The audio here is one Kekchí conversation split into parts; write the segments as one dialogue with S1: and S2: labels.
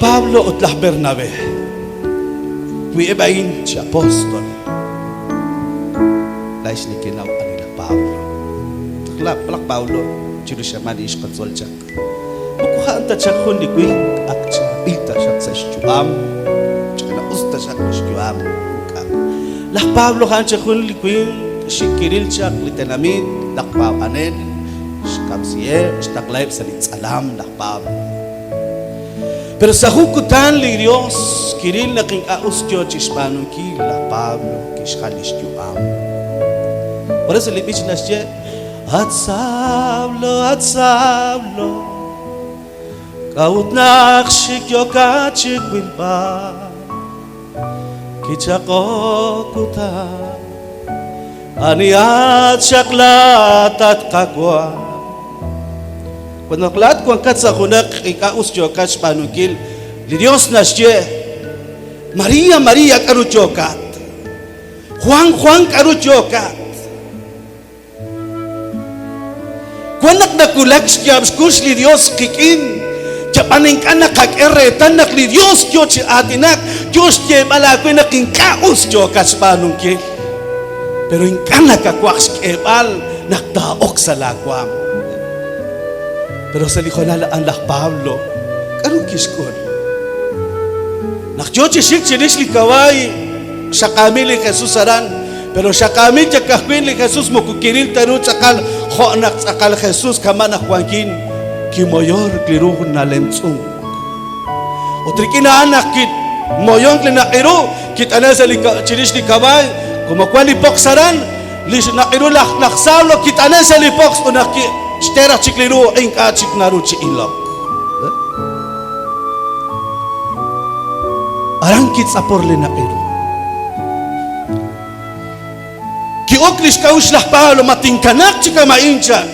S1: Pablo ut laj Bernabé, wiib'eb' a'in chi apóstol. Laa'ex nekenaw ani laj Pablo. Laj Pablo chiru xamaan a'in xqatzol chaq. Moko a'an ta chaq jun li winq ak chaab'il taxaq sa' xyu'am, ch'ina-us taxaq li xyu'am, ink'a'. Laj Pablo a'an chaq jun li winq xik kiril chaq li tenamit, laj paab'anel, xkamsiheb', xtaqlaheb' sa' li tz'alam laj Pablo. Pero sa' jun kutan li Dios kiril naq ink'a' us yoo chixb'aanunkil laj Pablo, kixjal lix yu'am. Por eso li b'ich naxye, At Saulo, at Saulo, k'a'ut naq xik yookat chi wilb'al? Kichaq'ok utan, Anihat xaq laa'at, at Qaawa'? Wi naq laa'at wankat sa' junaq ink'a' us yookat xb'aanunkil, li Dios naxye, María, María, k'a'ru yookat? Juan, Juan, k'a'ru yookat? Wan naq nawulak xyaab' xkux li Dios qik'in, yab'an ink'a' naqak'e reetal naq li Dios yoo chi aatinak, yoo xyeeb'al aawe naq ink'a' us yookat xb'aanunkil. Pero ink'a' nakawaj xk'eeb'al naq taa'ok sa' laa waam. Pero sa' li hoonal a'an laj Pablo, k'a'ru kixk'ul? Naq yoo chi xik chirix li kawaay, xaqaamil li Jesus aran, Pero xaqaamil chaq ka'ajwi' li Jesús moko kiril ta ru tz'aqal jo' naq tz'aqal Jesús kama' naq wankin kimoyork li ru nalemtz'unk. Ut rik'in a'an naq kimoyonk li naq'i ru, kit'ane' sa' li chirix li kawaay, como wan li poqs aran, li xnaq'i ru laj laj Saulo kit'ane' sa' li poqs ut naq kixte raj chik li ru ink'a' chik naru chi ilok. Aran kitz'apor li naq'i ru. Ki'ok li xk'a'uxl laj Pablo, Ma tinkanaaq chi kama'in, chan.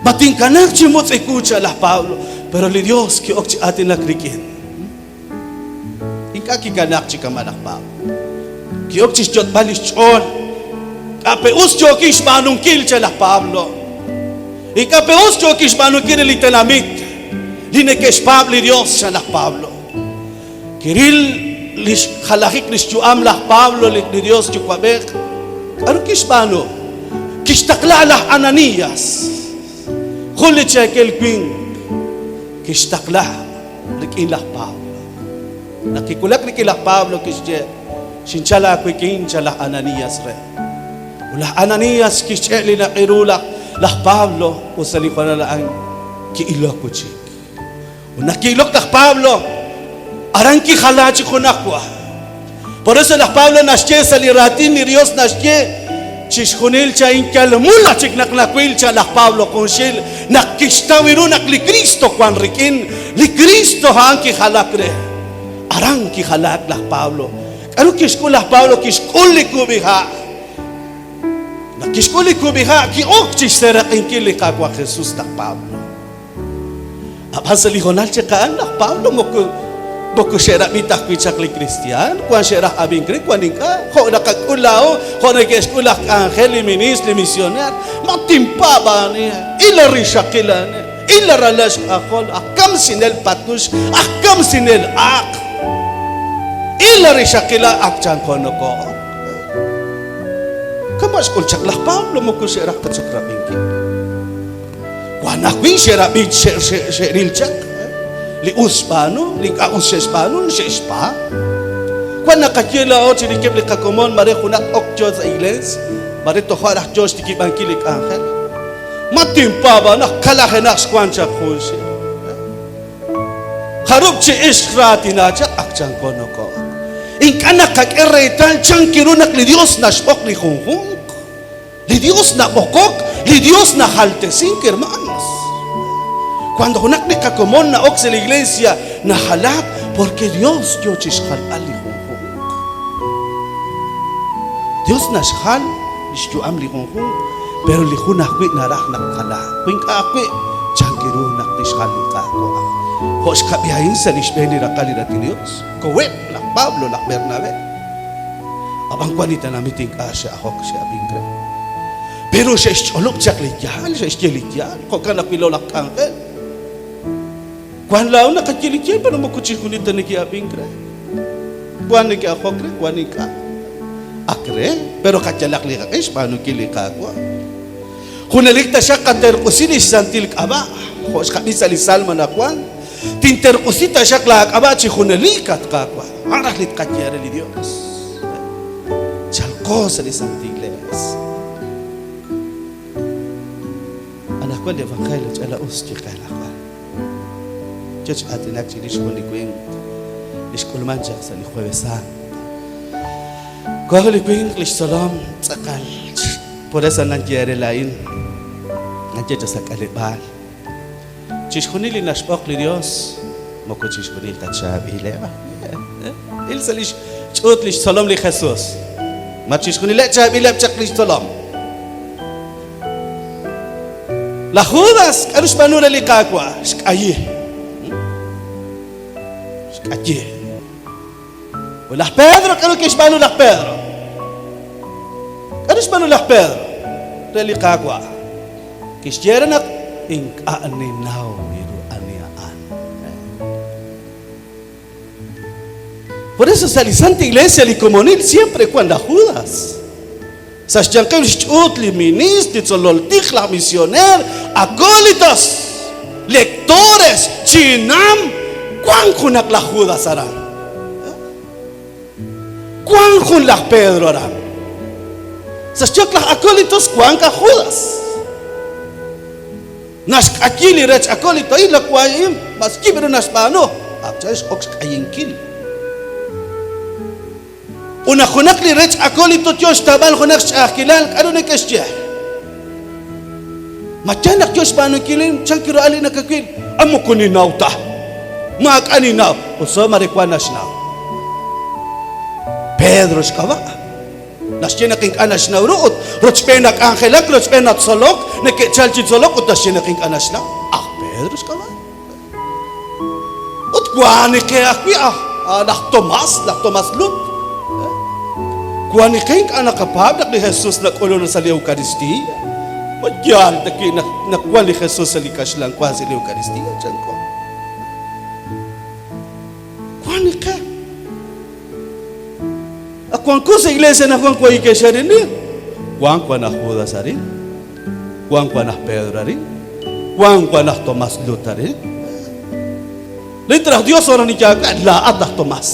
S1: Ma tinkanaaq chi mutz' iwu, chan laj Pablo. Pero li Dios ki'ok chi aatinak rik'in. Ink'a' kikanaaq chi kama' laj Pablo. Ki'ok chi xyot'b'al li xch'ool. K'a' pe us yookin xb'aanunkil, chan laj Pablo. Ink'a' pe us yookin xb'aanunkil re li tenamit li neke'xpaab' li Dios, chan laj Pablo. Kiril li xjalajik li xyu'am laj Pablo li Dios Yuwa'b'ej. K'aru kixb'aanu? Kixtaqla laj Ananías, jun li cheekel winq, kixtaqla rik'in laj Pablo. Naq kiwulak rik'in laj Pablo kixye, Xinchal aawik'in, chan laj Ananías re. Ut laj Ananías kixch'e' li naq'i ru laj Pablo ut sa' li hoonal a'an ki'ilok wi' chik. Ut naq ki'ilok laj Pablo, aran kijala chi junajwa. Por eso laj Pablo naxye sa' li raatin li Dios naxye, Chixjunil cha'in yal mula chik naq nawil chan laj Pablo junxil naq kixtaw ru naq li Kristo wan rik'in, li Kristo a'an kijalak re. Aran kijalaak laj Pablo. K'aru kixk'ul laj Pablo? Kixk'ul li kub'iha'. Naq kixk'ul li kub'iha', ki'ok chi xseeraq'inkil li Qaawa' Jesus laj Pablo. Ab'an sa' li hoonal chik a'an, laj Pablo moko moko xe'rab'i ta ajwi' chaq li kristi'aan, wank xe'raj ab'ink re, wank ink'a'. Jo' naqak'ul laa'o, jo' neke'xk'ul laj k'anjel, li ministr, li misioneer, Ma tinpaab' a'ani, il la rixaqil a'ani, il la ralal xk'ajol, aj kamsinel patux, aj kamsinel aaq. Il la rixaqil ak chanko nokoo'ok. Kama' xk'ul chaq laj Pablo, moko xe'raj ta chaq rab'inkil. Wan ajwi' xe'rab'i xe'ril chaq li us xb'aanu, li ink'a' us xe'xb'aanu, xe'xpaab'. Wan naqaye laa'o chirixeb' li qakomon mare junaq ok yoo sa' iglees, mare toja' raj yoo xtikib'ankil li k'anjel. Ma tinpaab' naq kalajenaq xwank chaq junxil. Jarub' chi ixq raatina chaq ak chanko noko'ok. Ink'a' naqak'e reetal chan ru naq li Dios naxb'oq li junjunq. Li Dios nab'oqok, li Dios najaltesink, hermanos. Cuando junaq li qakomon na'ok sa' li iglesia, najalaak porque Dios yoo chixjalb'al li junjunq. Dios naxjal lix yu'am li junjunq, pero li jun ajwi' naraj naq tjalaaq. Wi ink'a' ajwi', chan ru naq tixjal li Qaawa'? Jo' xqab'i a'in sa' li xb'een li raqal li Raatin li Dios, koheb' laj Pablo, laj Bernabé. Ab'an wank li tenamit ink'a' xe'ajok xe'ab'ink re. Pero xe'xch'olob' chaq li yaal, xe'xye li yaal, jo'kan ajwi' lo laj k'anjel. Wank laa'o naqaye li yaal pero moko chixjunil ta neke'ab'ink re. Wank neke'ajok re, wank ink'a'. Ak re, pero qayalaq li qaq'e xb'aanunkil li Qaawa'. Junelik taxaq qaterq'usi li xsantil k'ab'a', jo' xqab'i sa' li Salmo anaqwan, Tinterq'usi taxaq laak'ab'a' chi junelik, at Qaawa'. A'an raj li tqaye re li Yos. Chalqo sa' li Santil Iglees. Anaqwan li Evangelio ch'ela us chi qe anaqwan. Yo chi aatinak chirix jun li winq li xk'ulman chaq sa' li Jueves Santo. Wank li winq li xtzolom tz'aqal por eso nanye eere laa'in, nanye chaq sa' k'aleb'aal. Chixjunil li naxb'oq li Dios moko chixjunil ta chaab'ileb'. Il sa' lix ch'uut lix tzolom li Jesus. Ma chixjunileb' chaab'ileb' chaq lix tzolom? Laj Judas, k'aru xb'aanu re li Qaawa'? Xk'ayi. Xk'ayi. Ut laj Pedro, k'aru kixb'aanu laj Pedro? K'aru xb'aanu laj Pedro re li Qaawa'? Kixye re naq ink'a' ninnaw ru ani a'an. Por eso sa' li Santa Iglesia li komonil siempre wan laj Judas. Sa' xyanqeb' xch'uut li ministr, li tzolol tij, laj misioneer, acólitos, lectores, chinam, wank junaq laj Judas aran. Wank jun laj Pedro aran. Sa' xyanq laj acólitos wank aj Judas. Naxk'ayi li rech acólito, a'in laj wa'in, mas yib' ru naxb'aanu. Ak chan x'ok xk'ayinkil. Ut naq junaq li rech acólito yoo xtawb'al junaq xch'a'ajkilal, k'a'ru neke'xye? Ma yaal naq yoo xb'aanunkil a'in? Chan ru ali nakawil? A moko ninnaw ta. Maak'a' ninnaw. Ut so mare wan naxnaw. Pedro xk'ab'a'. Naxye naq ink'a' naxnaw ru ut rochb'een nak'anjelak, rochb'een natzolok, neke'chal chi tzolok ut naxye naq ink'a' naxnaw. Aj Pedro xk'ab'a'. Ut wank qe ajwi' laj Tomás, laj Tomás Lut. Wank qe ink'a' naqapaab' naq li Jesús nak'ulunk sa' li Eucaristía. Ma yaal tawi' naq naq wank li Jesús sa' li kaxlan wa sa' li Eucaristía, chanko. Wank qe. Ak wanko sa' iglesia anaqwan wankex arin. Wank wan aj Judas arin. Wank wan aj Pedro arin. Wank wan aj Tomás Lut arin. Li traj Dios ora niyaaka laa'at aj Tomás.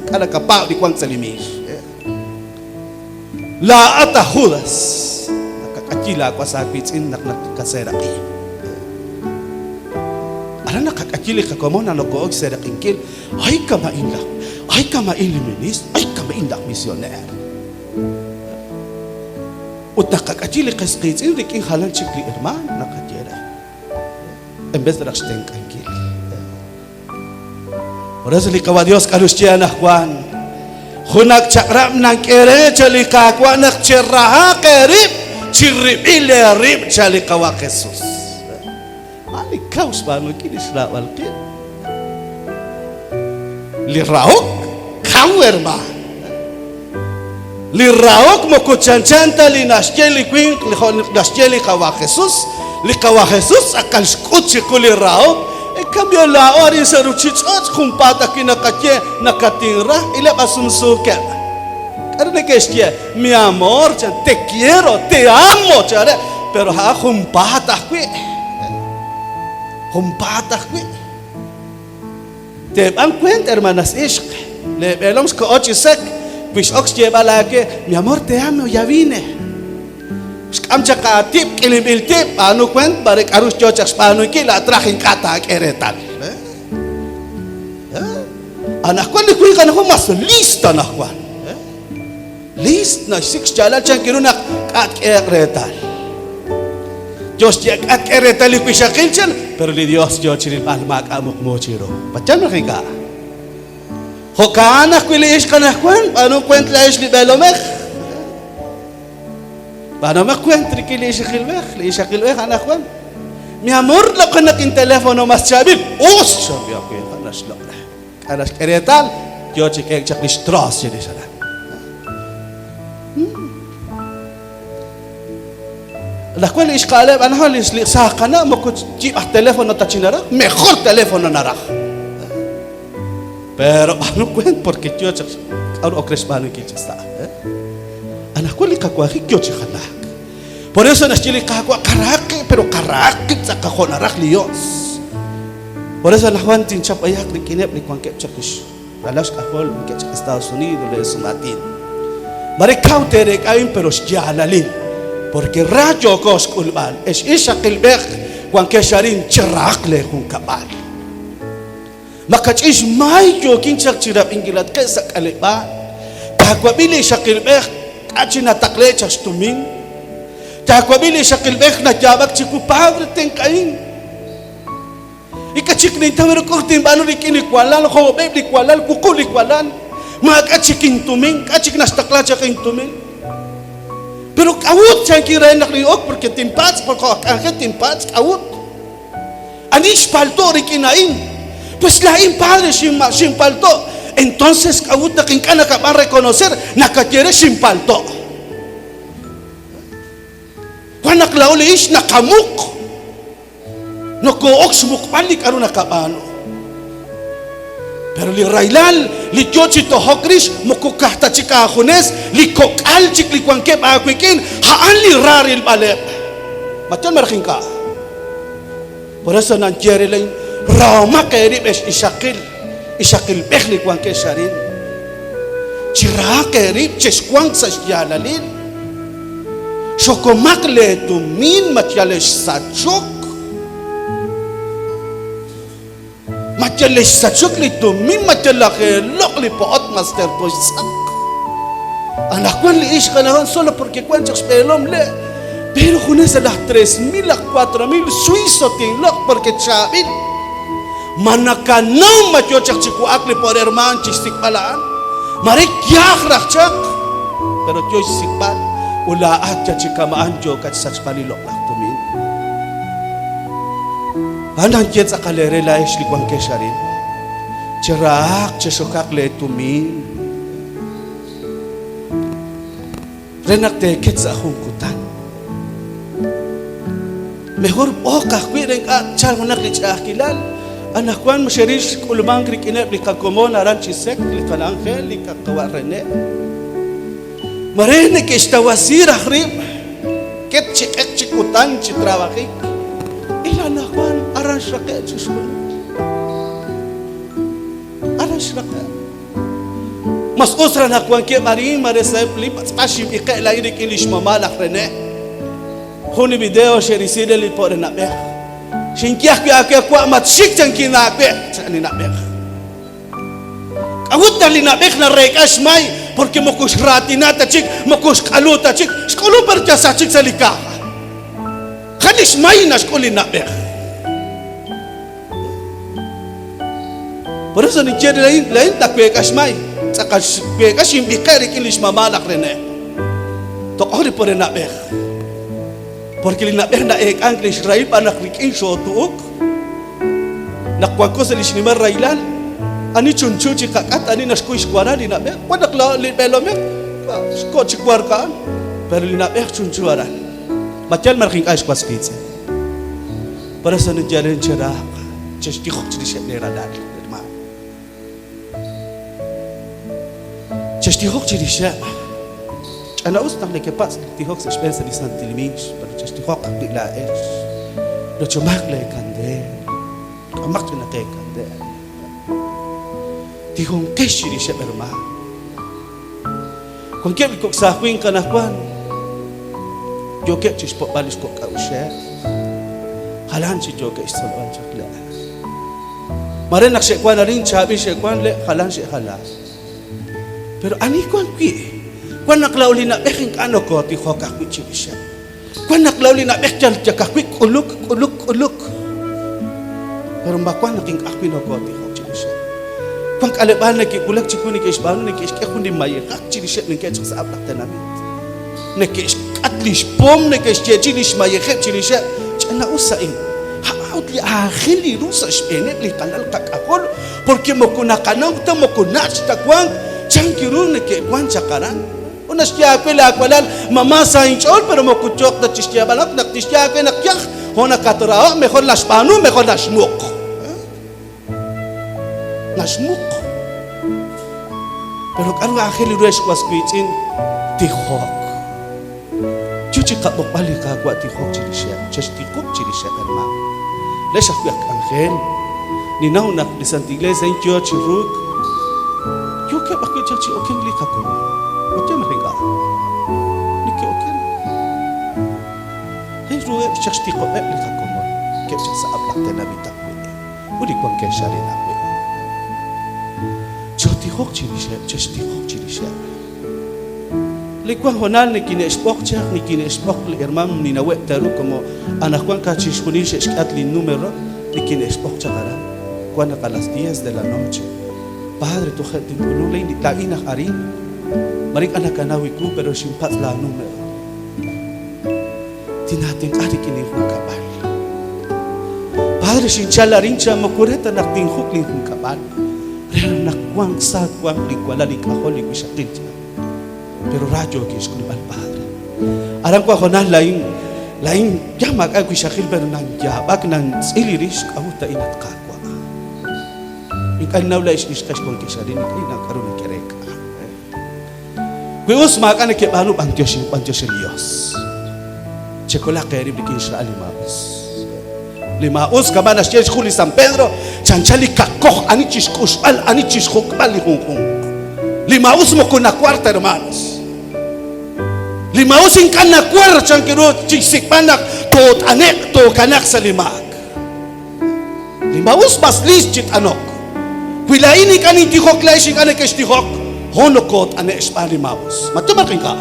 S1: K'a nakapaab' li wank sa' li miix. Laa'at aj Judas. Nakak'ayi laawas aawiitz'in naq nakaseeraq'i. Aran naqak'ayi li qakomon naq noko'ok xseeraq'inkil. Ay kama'in laj, ay kama'in li ministro, ay kama'in laj misioneer. Ut naqak'ayi li qas qiitz'in rik'in jalan chik li hermaan naqaye re. En vez de raj xtenq'ankil. Por eso li Qawa' Dios k'aru xye anaqwan. Jun ak' chaq'rab' nank'e re cha li Qaawa' naq cherahaq eerib' chirib'il eerib' cha li Qawa' Jesús. A'an li kaw xb'aanunkil li xraab'al qib'. Li rahok kaw hermaan. Li rahok moko chanchan ta li naxye li winq li jo' naxye li Qawa' Jesús. Li Qawa' Jesús tz'aqal xk'ut chiqu li rahok. En cambio laa'o arin sa' ruuchich'och' junpaat ajwi' naqaye nakatinra, ileb' asumsuukeb'. K'aru neke'xye? Mi amor, chan, te quiero, te amo, chan re. Pero a'an junpaat ajwi'. Junpaat ajwi'. Teeb'an kuent, hermanas ixq. Leeb'eelom xkoho chi sek, wi x'ok xyeeb'al aawe, Mi amor, te amo, ya vine. Xk'am chaq aatib', k'ilinb'il tib', b'aanu kuent, mare k'aru xyo chaq xb'aanunkil, laa'at raj ink'a' taak'e reetal. Anaqwan li winq anaqwan mas list anaqwan. List naxsik' xyaalal chan ru naq k'a' tk'ehe'q reetal. Yo xye k'a' tk'e reetal li wixaqil chan, pero li Dios yo chi rilb'al maak'a' muqmu chiru. Payan naq ink'a'. Jo'kan ajwi' li ixq anaqwan, b'aanu kuent laa'ex li b'eelomej. B'aanumaq kuent rik'in li ixaqilb'ej, li ixaqilb'ej anaqwan. Mi amor, loq'enaq inteléfono mas chaab'il. Us, chan li winq naxloq' re. K'a' naxk'e reetal, yo chi k'eek chaq li xtroos chirix aran. Anaqwan li ixqa'aleb' anaqwan li saaj qana' moko yib' aj teléfono ta chi naraj, mejor teléfono naraj. Pero b'aanu kuent porque yo chaq k'aru ok re xb'aanunkil chi sa'. Anaqwan li qawanjik yo chi jalaak. Por eso naxye li Qaawa' qarahaq qib' pero qarahaq qib' tz'aqal jo' naraj li Yos. Por eso anaqwan tinchap b'ayaq rik'ineb' li wankeb' chaq lix ralal xk'ajol wankeb' chaq Estados Unidos lee sumaatin. Mare kaw teereek'a a'in pero xyaalalil. Porque ra yooko xk'ulb'al. Ex ixaqilb'ej wankex arin cherahaq lee junkab'al. Makach'in xmay yookin chaq chi rab'inkilatqeb' sa' k'aleb'aal. Taawab'i li ixaqilb'ej k'a' chi nataqle' chaq xtumin. Taawab'i li ixaqilb'ej nayaab'ak chiwu, Padre, tenq'ahin. Ink'a' chik nintaw ru k'a'ut tinb'aanu rik'in li walal, jo'ob'eb' li walal, wuqub' li walal. Maak'a' chik intumin, k'a' chik naxtaqla chaq intumin. Pero k'a'ut chankin re naq nin'ok porque tinpatz', porque jo' aj k'anjel tinpatz', k'a'ut? Ani xpalto' rik'in a'in? Pues laa'in padre xinpalto'. Entonces k'a'ut naq ink'a' nakab'an reconocer nakaye re xinpalto'? Wan naq laa'o li ix naqamuq. Nokoo'ok xmuqb'al li k'a'ru naqab'aanu. Pero li rahilal li yoo chi tojok rix moko ka'aj ta chik aajunes, li kok'al chik li wankeb' aawik'in, a'an li ra rilb'aleb'. Ma yaal malaj ink'a'? Por eso nanye re laa'in, rahomaq eerib' ex ixaqil, ixaqilb'ej li wankex arin. Chirahaq eerib', chexwanq sa' xyaalalil. Xokomaq leetumin, ma yal exsachok. Ma yal exsachok li tumin, ma yal lajeeloq' li po'ot mas terto xtz'aq. Anaqwan li ixq anaqwan solo porque wan chaq xb'eelom le', pero junes laj 3000 laj 4000 suizo tinloq' porque chaab'il. Ma nakanaw ma yo chaq chi wa'ak li po'r hermaan chi xsik'b'al a'an? Mare yaj raj chaq, pero yo xsik'b'al ut laa'at yal chi kama'an yookat xsachb'al li loq'laj tumin. A'an nanye tz'aqal eere laa'ex li wankex arin. Cherahaq, chexokaq leetumin re naq teeket sa' jun kutan. Mejor b'oq ajwi' re ink'a' tchalq junaq li ch'a'ajkilal. Anaqwan xeril xk'ulmank rik'ineb' li qakomon aran chi sek, li qan'anjel, li qawa' René. Mare neke'xtawasi raj rib', ket chi q'eq chi kutan chi trabajik. Il anaqwan aran xraqe' chixjunil. Aran xraqe'. Mas us raj naq wankeb' arin, mare sa'eb' li b'atz'b'al xinb'iqe' laa'in rik'in lix mama' laj René. Jun li video xe'risi re li po're na'b'ej. Xinye ajwi' aawe, wa' matxik chankin aawe, chan li na'b'ej. K'a'ut naq li na'b'ej nareek'a xmay? Porque moko xraatina ta chik, moko xq'alu ta chik, xk'ulub' b'ar yal sa' chik sa' li caja. Jan li xmay naxk'ul li na'b'ej. Por eso ninye re laa'in, laa'in naweek'a xmay, tz'aqal xweek'a xinb'iqe' rik'in lix mama' laj René. Toq'o li pore na'b'ej. Porque li na'b'ej na'eek'ank lix rahil b'an naq rik'in xootu'uk. Naq wanko sa' li xnimal rahilal, ani chunchu chi qak'at, ani naxkuy xwara li na'b'ej. Wan naq li b'eelomej xko' chi wark a'an, pero li na'b'ej chunchu aran. Ma yaal malaj ink'a' ex was wiitz'in? Por eso ninye eere cherahaq, chextijoq chirixeb' lee ralal, hermano. Chextijoq chirixeb'. Ch'ana'us naq nekepatz' li tijok sa' xb'een sa' li santil miix, pero chextijoq ajwi' laa'ex. Lochomaq lee kandeel. K'amaq chik naq eekandeel. Tijonqex chirixeb' hermaan. Wankeb' li kok' saaj winq anaqwan yookeb' chixpo'b'al lix kok' k'a'uxeb'. Jalan chi yookeb' xtzolb'al chaq le'. Mare naq xe'wan arin chaab'il xe'wan le' jalan xe'jala. Pero ani wan wi'? Wan naq laa'o li na'b'ej ink'a' nokootijok ajwi' chirixeb'. Wan naq laa'o li na'b'ej yal yak ajwi' k'uluk, k'uluk, k'uluk. Pero ma wan naq ink'a' ajwi' nokootijok chirixeb'? Wan k'aleb'aal neke'wulak chiwu neke'xb'aanu neke'xk'e jun li mayejak chirixeb' neke'chaq sa' ab'l laj tenamit. Neke'xk'at lix pom, neke'xyeechi' lix mayejeb' chirixeb'. Ch'ina-us a'in. A'ut li aajel ru sa' xb'eeneb' li qalal qak'ajol, porque moko naqanaw ta, moko nach' ta wank chan ru neke'wan chaq aran. Ut naxye aawe laawalal, Mamá sa inch'ool, pero moko yooq ta chi xyeeb'al ok naq tixye aawe naq yaj, jo' nakatraho', mejor naxb'aanu, mejor naxmuq. Naxmuq. Pero k'aru aajel ru ex was wiitz'in? Tijok. Yo chi qab'oqb'al li Qaawa' tijok chirixeb', chextijoq chirixeb' hermaan. Lex ajwi' aj k'anjel. Ninnaw naq li Santil Iglees a'in yo chi ruuk, yookeb' ajwi' chaq chi okenk li qakomon. Ma yaal naq ink'a'? Neke'oken. Re ruheb' chaq xtiqob'eb' li qakomon, keb' chaq sa' ab'laq tenamit ajwi', ut li wankeb' arin ajwi'. Chootijoq chirixeb', chextijoq chirixeb'. Li wank hoonal nikine'xb'oq chaq, nikine'xb'oq li hermaan ninaweb' ta ru como anaqwan ka chixjunil xe'xk'at lin numero, nikine'xb'oq chaq aran. Wan naq a las diez de la noche. Padre, toje' tink'ulunk laa'in, laa'in aj arin. Mare ink'a' nakanaw iwu, pero xinpatz' laa numero. Tinaatenq'a rik'in linjunkab'al. Padre, xinchal arin chan moko re ta naq tinjuk' linjunkab'al, re naq wanq sa wanq linwalal, link'ajol, li wixaqil chan. Pero ra yookin xk'ulb'al, Padre. Aran wan hoonal laa'in, laa'in ya maak'a' wixaqil, pero nanyaab'ak, nantz'il li rix, k'a'ut a'in at Qaawa'? Ink'a' ninnaw laa'ex ixqex wankex arin, ink'a' ninnaw k'a'ru nekereek'a. Wi us maak'a' nekeb'aanu, b'antiox, b'antiox re li Dios. Chekolaq eerib' rik'in xra'al li maa'us. Li maa'us kama' naxye xhu li San Pedro, chanchan li kaqkoj ani chixk'uxb'al, ani chixjuk'b'al li junjunq. Li maa'us moko nawar ta, hermanos. Li maa'us ink'a' nawar chan ru chixsik'b'al naq toot'ane'q, tookanaq sa' li maak. Li maa'us mas liist chi t'anok. Wi laa'in ink'a' nintijok, laa'ex ink'a' nekextijok, hoon nokoot'ane'k xb'aan li maa'us. Ma toj ink'a'?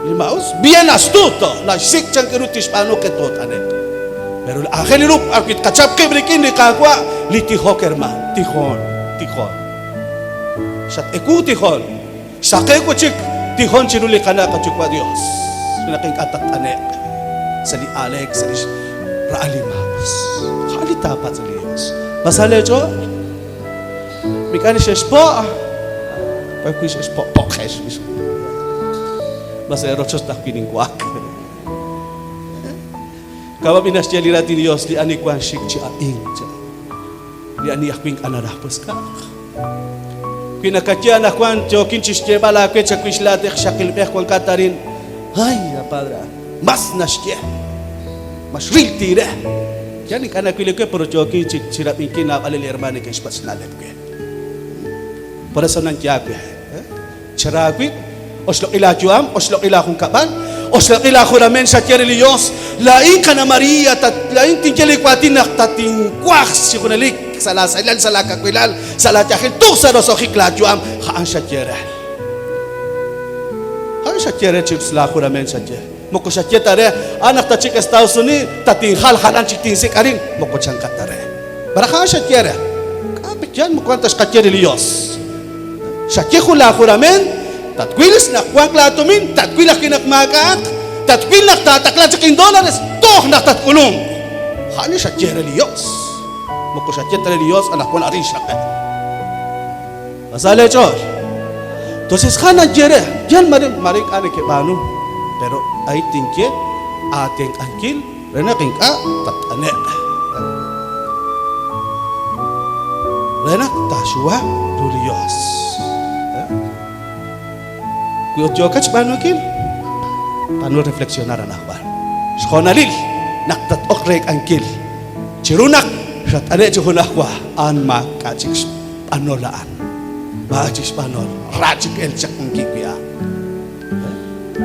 S1: Li maa'us bien astuto, naxsik' chan ru tixb'aanu qe toot'ane'q. Pero aajel ru b'arwi' tqachap qib' rik'in li Qaawa', li tijok hermaan, tijon, tijon. Xat-ewu tijon, xsaqew wi' chik tijon chiru li Qana' qaYuwa' Dios, re naq ink'a' tatt'ane'q sa' li aaleek, sa' lix ra'al li maa'us. A'an li taapatz' li Dios. Ma sa lee ch'ool? Mik'a' xexpo', b'ar wi' xexpo' po'jex. Ma sa' rochoch ta ajwi' ninwa'ak. Kama b'i' naxye li Raatin Dios, li ani wank xik chi ab'ink, li ani ajwi' ink'a' naraj pues ka'aj. Wi nakaye anaqwan yookin chi xyeeb'al aawe chawix laat ixaqilb'ej wankat arin, ay, a padre, mas naxye, mas xril tiire. Yal ink'a' nawil li we, pero yookin chi chirab'inkil naab'al li hermaan neke'xpatz' xna'leb' we. Por eso nanye aawe, Chara aawib', oxloq'i laayu'am, oxloq'i laajunkab'al, oxloq'i laajurament xaye re li Yos, Laa'in Qana' Maria, laa'in tinye li waatin naq tatinwaj chi junelik sa' laasahilal, sa' laakawilal, sa' laayajel, toj sa' roso'jik laayu'am. A'an xaye re. A'an xaye re chi laajurament xaye. Moko xaye ta re, A naq tatxik Estados Unidos, tatinjal jalan chik tinsik' arin. Moko chankat ta re. Malaj a'an xaye re. K'a' pe yaal moko a'an ta xqaye re li Yos. Xaye jun laajurament, tatwil naq wanq laatumin, tatwil ajwi' naq maak'a'aq, tatwil naq taataqla chaq indólares, toj naq tatk'ulunq. A'an li xaye re li Yos. Moko xaye ta re li Yos anaqwan arin xraqe'. Ma sa leech'ool? Entonces jan naye re, yal mare mare ink'a' nekeb'aanu, pero a'in tinye aatenq'ankil re naq ink'a' tatt'ane'q. Re naq taaxuwa ru li Yos. Wi ut yookat xb'aanunkil, b'aanu reflexionar anaqwan. Xhoonalil naq tat-ok reek'ankil chiru naq xat'ane' chi junajwa, a'an maak'a' chik xb'anol a'an. Maak'a' chik xb'anol, ra chik elk chaq wankil wi' a'an.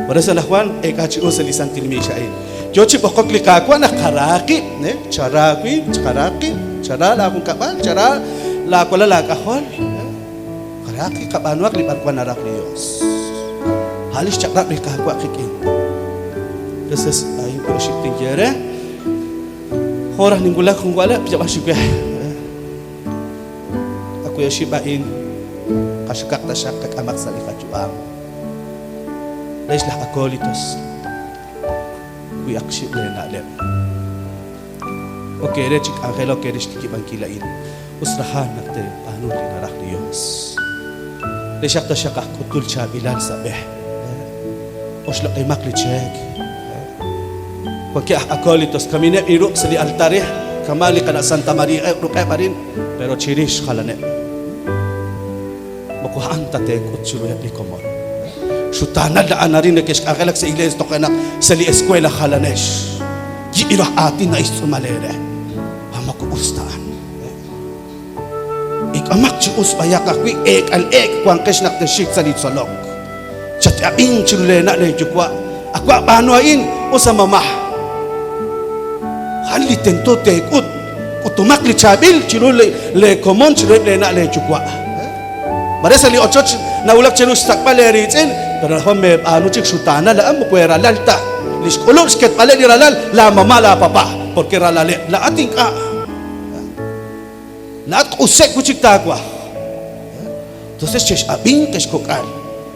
S1: Por eso anaqwan eek'a chi us sa' li santil miix a'in. Yo chi b'oqok li Qaawa' naq qara qib', ne? Chara aawib', chqara qib', chara laajunkab'al, chara laawalal aak'ajol. Qara qib', qab'aanuhaq li b'arwan naraj li Yos. A' li xchaq'rab' li Qaawa' qik'in. Entonces, a'in wi' oxib' tinye eere. Jo' raj ninwulak jun wa'leb', yab'ax xiwe. A wi' oxib' a'in, qaxukaq taxaq qak'amaq sa' li qayu'am. Lex laj acólitos, wi ak xib' leena'leb'. Ok eere chi k'anjelok eere xtikib'ankil a'in. Us rajan naq teeb'aanu li naraj li Yos. Li xaq taxaq aj k'utul chaab'ilal sa' b'e. Oxloq'imaq li cheek. Wankeb' aj acólitos, kamineb' li ruq' sa' li altar, kama' li qana' Santa Maria eb' ruq'eb' arin, pero chirix jalaneb'. Moko a'an ta teek'ut chiruheb' li komon. Xutaanal a'an arin neke'xk'anjelak sa' iglees tojenaq sa' li escuela jalanex. Yib'il aj aatin na'ixtz'uumal eere. A moko us ta a'an. Ik'amaq chi us b'ayaq ajwi' eek'al eek' wanqex naq texxik sa' li tzolok. Chat-ab'inq chiru leena' leeyuwa', Awa' b'aanu a'in, us a mamá. A'an li tento teek'ut, k'utumaq li chaab'il chiru leekomon chiruheb' leena' leeyuwa'. Mare sa' li ochoch nawulak cheru xsak'b'al eeriitz'in, pero anaqwan meeb'aanu chik xutaanal a'an moko eeralal ta. Li xk'ulub' xketb'aleb' li ralal laamama' laapapa', porque ralaleb'. Laa'at ink'a'. Laa'at q'usek' wi' chik taawaj. Entonces chex'ab'inq ex kok'al,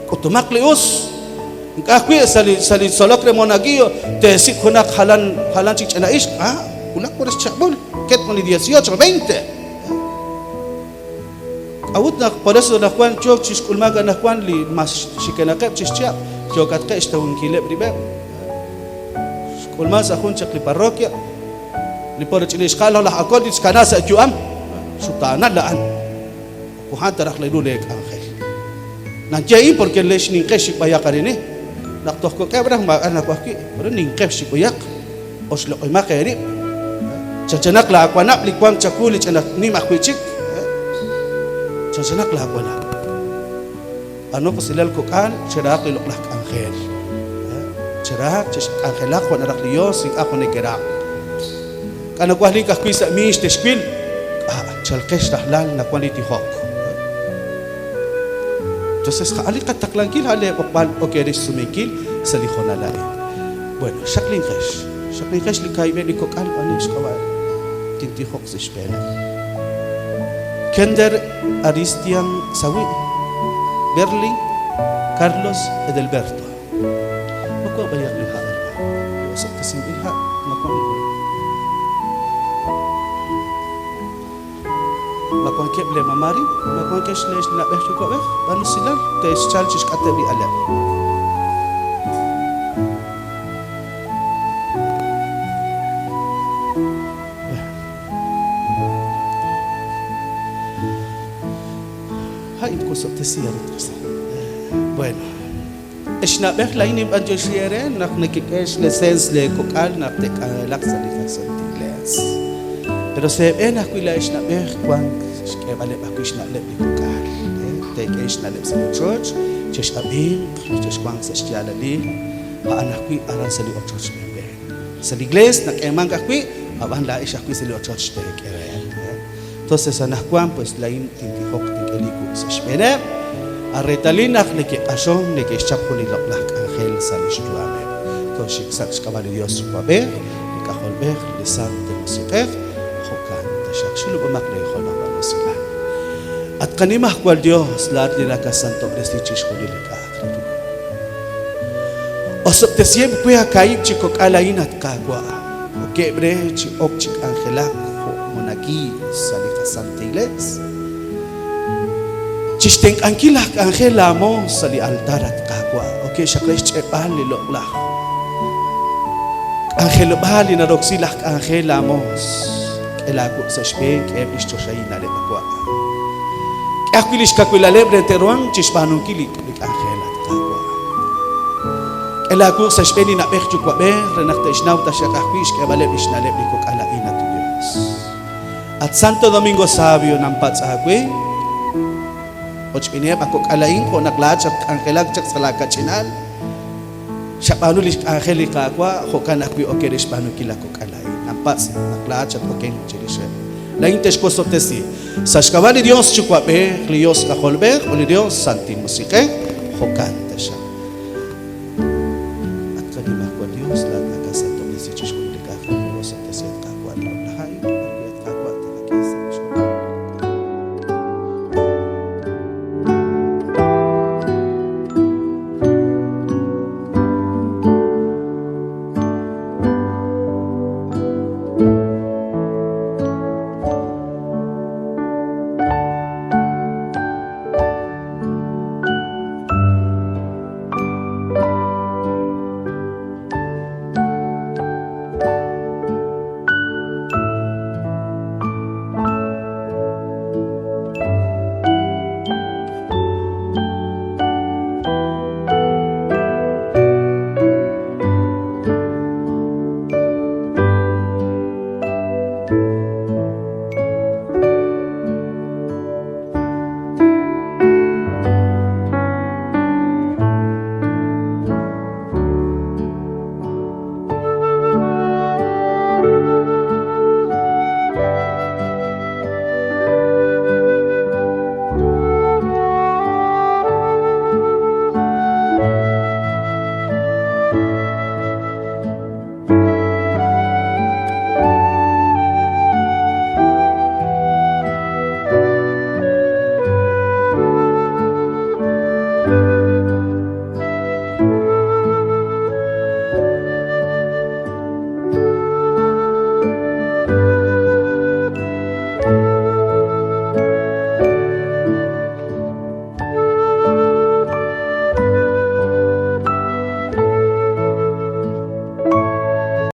S1: k'utumaq li us. Ink'a' ajwi' sa' li sa' li tzolok re monaguillo teesik' junaq jalan jalan chik ch'ina ixq. Ah, wulak por xchab'ul, ket jun li 18 o 20. K'a'ut naq por eso anaqwan yook chi xk'ulmank anaqwan li mas xikenaqeb' chi xchihab' yookatqeb' xtawinkileb' rib'eb'. Xk'ulmank sa' jun chaq li parroquia. Li po rik'in li ixqa'al laj Acólit xkana sa' yu'am, xutaanal a'an. Moko a'an ta raj ru lee k'anjel. Nanye a'in porque lex ninqex xik'b'ayaq arin. Naq toj kok'eb' raj maak'a' nawaj wi', pero ninqex xik'b'ayaq, oxloq'imaq eerib'. Chanchanaq laawanab' li wank chawu li ch'ina nim ajwi' chik. Chanchanaq laawanab'. B'aanu usilal kok'al, cherahaq li loq'laj k'anjel. Cherahaq, chexk'anjelaq jo' naraj li Yos, ink'a' jo' nekeraj. K'a' nawaj link ajwi' sa' miix texwil, k'a' chalqex rajlal nawan li tijok. Entonces, a'an li qataqlankil, a'an lee b'oqb'al ok eere xsumenkil sa' li hoonal a'in. Bueno, xaqlinqex, xaqlinqex li kaahib'eb' li kok'al b'an xk'ab'a'eb', tintijoq sa' xb'eeneb'. Kender Aristian Sawi, Berlin, Carlos Edelberto. Ma wank b'ayaq li ha' hermano? Li osob'tesinb'il ha' ma wank li Ma wankeb' lee mama arin? Ma wankex lee na'b'ej yuwa'b'ej? B'aan usilal, te'xchal chixk'ateb' li aleb'. A'in twosob'tesi arin tqasa. Bueno, ex na'b'ej laa'in ninb'antioxi eere naq nekek'e xleseens lee kok'al naq te'k'anjelaq sa' li qasantil iglees. Pero sa' eeb'een ajwi' laa'ex na'b'ej wank xk'eeb'aleb' ajwi' xna'leb' li kok'al. Teek'e xna'leb' sa' li ochoch, chex'ab'inq, chexwanq sa' xyaalalil, a'an ajwi' aran sa' li ochoch b'een. Sa' li iglees nak'eemank ajwi', ab'an laa'ex ajwi' sa' li ochoch teek'e reheb'. Entonces anaqwan pues laa'in tintijoq tink'e li wuq' sa' xb'eeneb', a reetalil naq neke'q'axonk neke'xchap jun li loq'laj k'anjel sa' li xyu'ameb'. Toxik sa' xk'ab'a' li Dios Yuwa'b'ej, li K'ajolb'ej, li Santil Musiq'ej, jo'kan taxaq xulub'omaq lee jolom b'an usilal. At qaNimajwal Dios, laa'at li nakasantob'resi chixjunil li k'a'aq re ru. Osob'tesiheb' we a kaahib' chi kok'al a'in, at Qaawa', okeb' re chi ok chi k'anjelak jo' monaguillos sa' li qaSanta Iglees, chixtenq'ankil laj k'anjel laa moos sa' li altar, at Qaawa', okeb' xaq re xch'e'b'al li loq'laj k'anjelob'aal li naroksi laj k'anjel laa moos. K'e laa wuq' sa' xb'een, k'eheb' lix choxahil na'leb' Qaawa'. K'e ajwi' lix kawilaleb' re te'ruhanq chixb'aanunkil li k'anjel, at Qaawa'. K'e laa wuq' sa' xb'een li na'b'ej yuwa'b'ej re naq te'xnaw taxaq ajwi' xk'eeb'aleb' lix na'leb' li kok'al a'in, at Dios. At Santo Domingo Savio, nanpatz' aawe, ochb'eeniheb' a kok'al a'in jo' naq laa'at xatk'anjelak chaq sa' laa kach'inal, xab'aanu lix k'anjel li Qaawa', jo'kan ajwi' ok re xb'aanunkil a kok'al a'in. Nanpatz' naq laa'at xat-okenk chirixeb'. Laa'in texwosob'tesi. Sa' xk'ab'a' li Dios Yuwa'b'ej, li Dios K'ajolb'ej, ut li Dios Santil Musiq'ej, jo'kan.